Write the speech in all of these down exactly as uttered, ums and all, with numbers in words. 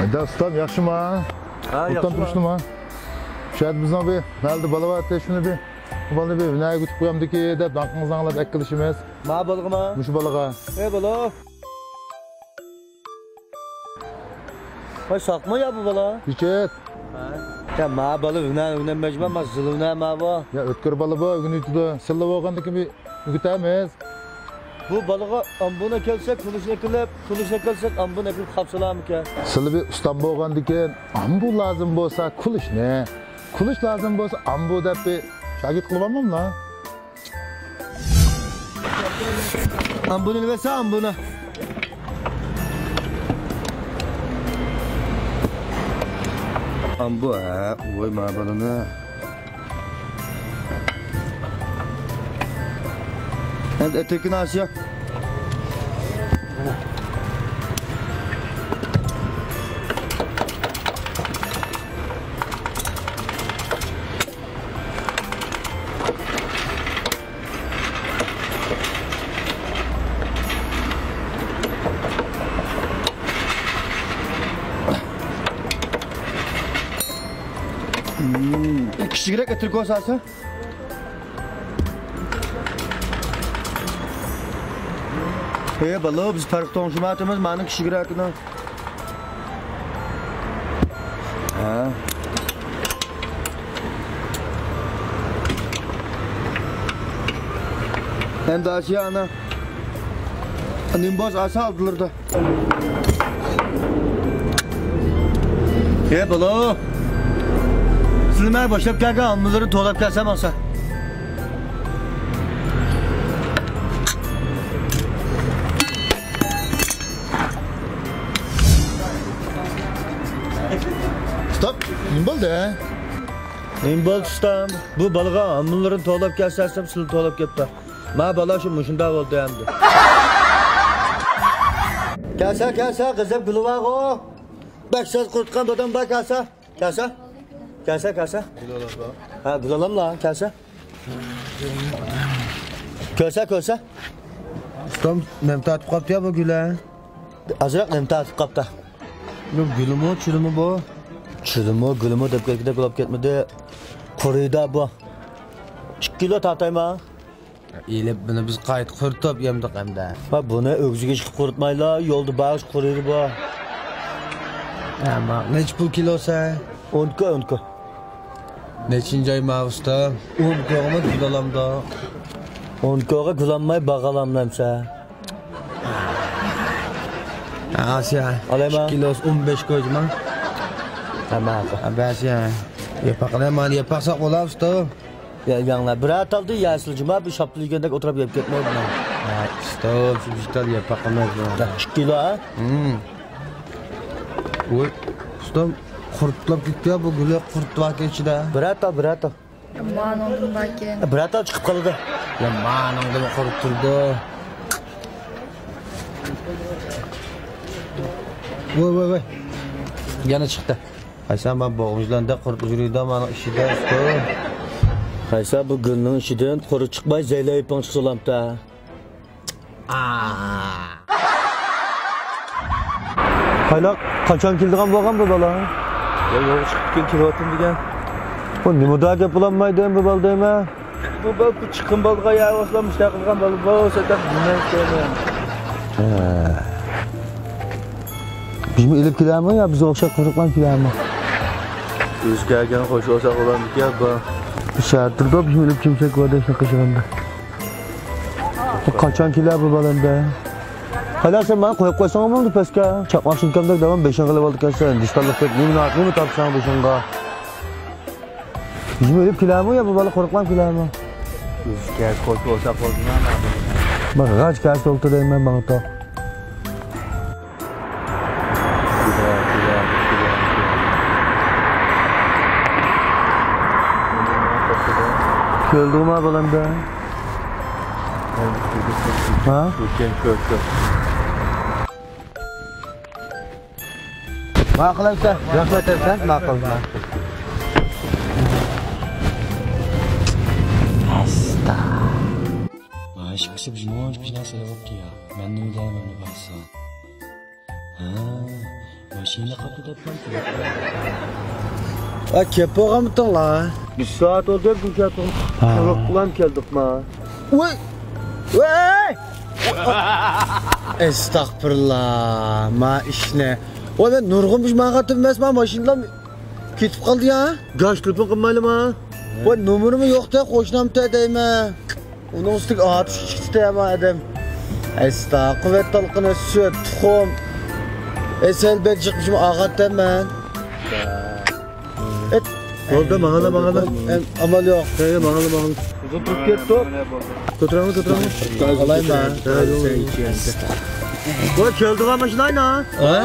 ئەيدە، ئۇستام، ياخشىما؟ ھە، ئوبدان ياخشىما. تۇرۇشتىما؟ شۇ يەردە بىزنىڭ بىر مەھەللىدە بالا بار، شۇنى بىر، بۇ بالىنى بىر ھۈنەرگە ئۆتۈپ قويامدىكى دەپ داڭقىڭىزنى ئاڭلاپ ئەكېلىشىمىز. ما بالىغىما؟ مۇشۇ بالىغا. ئەي بالا. ۋاي، ساقمۇ يا بۇ بالا؟ يىگىت. ھە؟ يا ما بالا ھۈنەر ئۆگىنەلمەيدىما، ما زىلۋىنە ما بۇ. يا ئۆتكۈر بالا بۇ، ئۆگىنىۋېتىدۇ. سىللا بولغاندىن كېيىن بىر ئۆگىتەمىز. بۇ بالىغا ئامبۇنى كەلسەك، كۇلۇشنى كېلىپ، كۇلۇشنى كەلسەك، ئامبۇنى كېلىپ قاپسىلامىكەن؟ سىلى بىر ئۇستام بولغاندىكىن، ئامبۇ لازىم بولسا كۇلۇشنى، كۇلۇش لازىم بولسا ئامبۇ دەپ بىر شاگىرت قىلىۋالماملا؟ ئامبۇنى بەرسە، ئامبۇنى. ئامبۇ، ھە، ۋاي، ما بالىنى. ئەمدى ئەتىركىنى ئاسىيا. كىچىكرەك ئەتىركى بولسا. ھەي بالا، بىز پەرق توڭشىماياتىمىز، مانا كىچىكرەكنى. ھە. ئەمدى ئاشۇ ئانا. نېمە بولسا ئاشۇ ئالدىلىرىدا. ھەي بالا. سىلمە باشلاپ كەلگەن ئالمىلىرىنى توۋلاپ كەلسەم ئالسا. ئۇستام، نېمە بولدى؟ نېمە بولدى ئۇستام؟ بۇ بالىغا ھامىلىلىرىنى توۋلاپ كەلسە دېسەم، سىلىنى توۋلاپ كەپتۇ. ما بالا شۇ مۇشۇنداق بولدى ئەمدى. كەلسە، كەلسە، غەزەپ گۈلى بارغۇ. بەك ساز قۇرۇتقان دادام بار، كەلسە. كەلسە. كەلسە، كەلسە. ھە، گۈل ئالاملا، كەلسە. كۆرسە، كۆرسە. ئۇستام، نەم تارتىپ قاپتۇ يا بۇ گۈل، ھە؟ ئازراق نەم تارتىپ قاپتۇ. بۇ گۈلىمۇ، چۈرىمۇ بۇ؟ چۈرىمۇ، گۈلىمۇ دەپ كەتكۈدەك بولاپ كەتمىدى. قۇرۇيدۇ بۇ. ئىككى كىلو تارتايما؟ ئېلىپ، بۇنى بىز قايتا قۇرۇتۇپ يەمدۇق ئەمدى. ھە، بۇنى ئۆگزىگە چىقىپ قۇرۇتمايلا، يولدا بارغۇچە قۇرۇيدۇ بۇ. ھە، ما، نەچچە پۇل كىلوسى؟ ئون ئىككى، ئون ئىككى. نەچچىنچى ئاي ماۋۇستا؟ ئون ئىككىغىمۇ گۈل ئالامدۇ؟ ئون ئىككىغا گۈل ئالماي، باغ ئالاملا ئەمسە. ئاسىيا. ئالايما. ئىككى كىلوسى ئون بەش كويدىما؟ ھە، ماقۇل. ھە، بەسىيا. ياپاق ئالايما، ياپاق ساق بولاۋۇستا. يا، ياڭلار، بىرەر تالدى يەسىلى جۇما، بىر شاپتىلا يېگەندەك ئولتۇرۇپ يەپ كەتمەيدۇ. ھە، ئۇستام، شۇ بىر تال ياپاق ئەمەس بۇ. يا، ئىككى كىلو، ھە؟ ھىم. ۋوي، ئۇستام، قۇرتلاپ كېتىپتۇ يا، بۇ گۈلى قۇرت باركەن ئىچىدە. بىرەر تال، بىرەر تال. يا، مانىڭدىن باركەن. بىرەر تال چىقىپ قالىدۇ. يا، مانىڭدىمۇ قۇرۇپ تۇرىدۇ. ۋوي، ۋوي، ۋوي. يەنە چىقتى. قايسا ما بوغۇمچىلاردەك قۇرۇپ يۈرىدۇ مانا ئىچىدە ئۇستام. قايسا بۇ گۈلنىڭ ئىچىدىن قۇرۇت چىقماي زەيلەي يىپىڭ چىقسا بولامتا. قايلاق، قاچان كېلىدىغان بولغان بۇ بالا؟ يا، يولغا چىقىپ كېلىۋاتىمەن دېگەن. بۇ نېمىدا گەپ بولالمايدۇ بۇ بالا دەيمەن. بۇ، بۇ، بۇ چىققان بالىغا يا بولسا مۇشۇنداق قىلغان بالا بولسا دەپ نېمە دەيمەن. ھە. بىزمۇ ئېلىپ كېلەرمۇ يا بىزگە ئوخشاپ قورقماي كېلەرمۇ؟ ئۆزى كەلگەن خوش بولسا بولامدىكەن بۇ. شەھەردە تۇرىدۇ، بىزمۇ ئېلىپ كىمسەك بار دەپ شۇنداق قىلغاندا. بۇ قاچان كېلەر بۇ بالامدا؟ ھەلە سەن مانا قويۇپ قويساڭ بولدى پەسكە. چاقماق شىنكامدەك داۋام بېشىڭغا ئېلىۋالىدىكەنسەن، ھىندىستانلىقتەك نېمە، نېمە تاپساڭ بېشىڭغا. بىزمۇ ئۆلۈپ كېلەرمۇ يا بۇ بالا قورقماي كېلەرمۇ؟ بىزگە كوچا بولسا قورقمايمەن. مانا غاچ كەلسە ئولتۇرايمەن ماڭا توق. كۆردۈڭما بالامدا؟ ھا؟ ماقۇل ئەمسە، رەھمەت ئەمسە، ماقۇل. ئەستا. مانا ئىككىسى بىزنىڭ ئويۇنچۇق نەرسىلەر بوپتۇ يا. مەننىڭ ئۆيدە مەننى بارسا. ھا، ماشىنا قاپتۇ دەپمەن. ۋە كەپ بولغانمىتىڭلار؟ بىر سائەت بولدى بۇ كەپنىڭ. ھا. قىلىقلام كەلدۇق ما. ۋاي! ۋاي! ئەستەغپۇرۇللا، ما ئىشنى. ۋاي، مەن نۇرغۇن بىر ماڭغانتىم ئەمەس، ما ماشىنىلار كېتىپ قالدى يا. گاش تېلېفون قىلمايلىما؟ ۋاي، نومۇرىمۇ يوق دە، قوشنام تە دەيمەن. ئۇنىڭ ئۈستىگە ئاتۇش ئىككىسى تەما ئادەم. ئەستا، قۇۋۋەت تالقىنى، سۈت، تۇخۇم. ئەسەل بەك جىق بىشىم ئاغاتتىم مەن. ئەت. بولدى، ماڭالا، ماڭالا. ئەم، ئامال يوق. ھەي، ماڭالا، ماڭالا. ئۇزۇن تۇرۇپ كەتتۇق. كۆتۈرەڭلار، كۆتۈرەڭلار. ئالايما. ۋاي، كەلدىغان ماشىنا ئاينا. ھە؟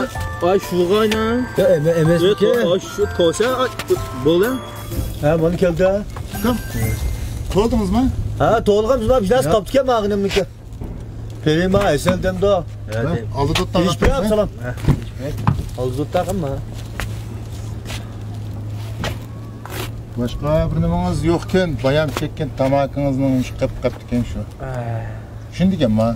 ئاي، شۇغا ئاينا. يا، ئەمە-، ئەمەسمىكى؟ ئاي، شۇ توسا، ئاي، بولدى. ھە، مانا كەلدى. كىم؟ تولدىڭىزمۇ؟ ھە، تولغان بىز بار، بىز قاپتىكەن ماغىنىمنىكى. پېرىما، ئەسەل دەمدۇ. ھە، ئالدى تۇتتا. ئىش بېرەم، سالام. ئالدى تۇتتا قىلما. باشقا بىر نېمىڭىز يوقكەن، بايام چەككەن تاماكىڭىزنىڭ قېپىپ قاپتىكەن شۇ. چۈشۈندىكەنما؟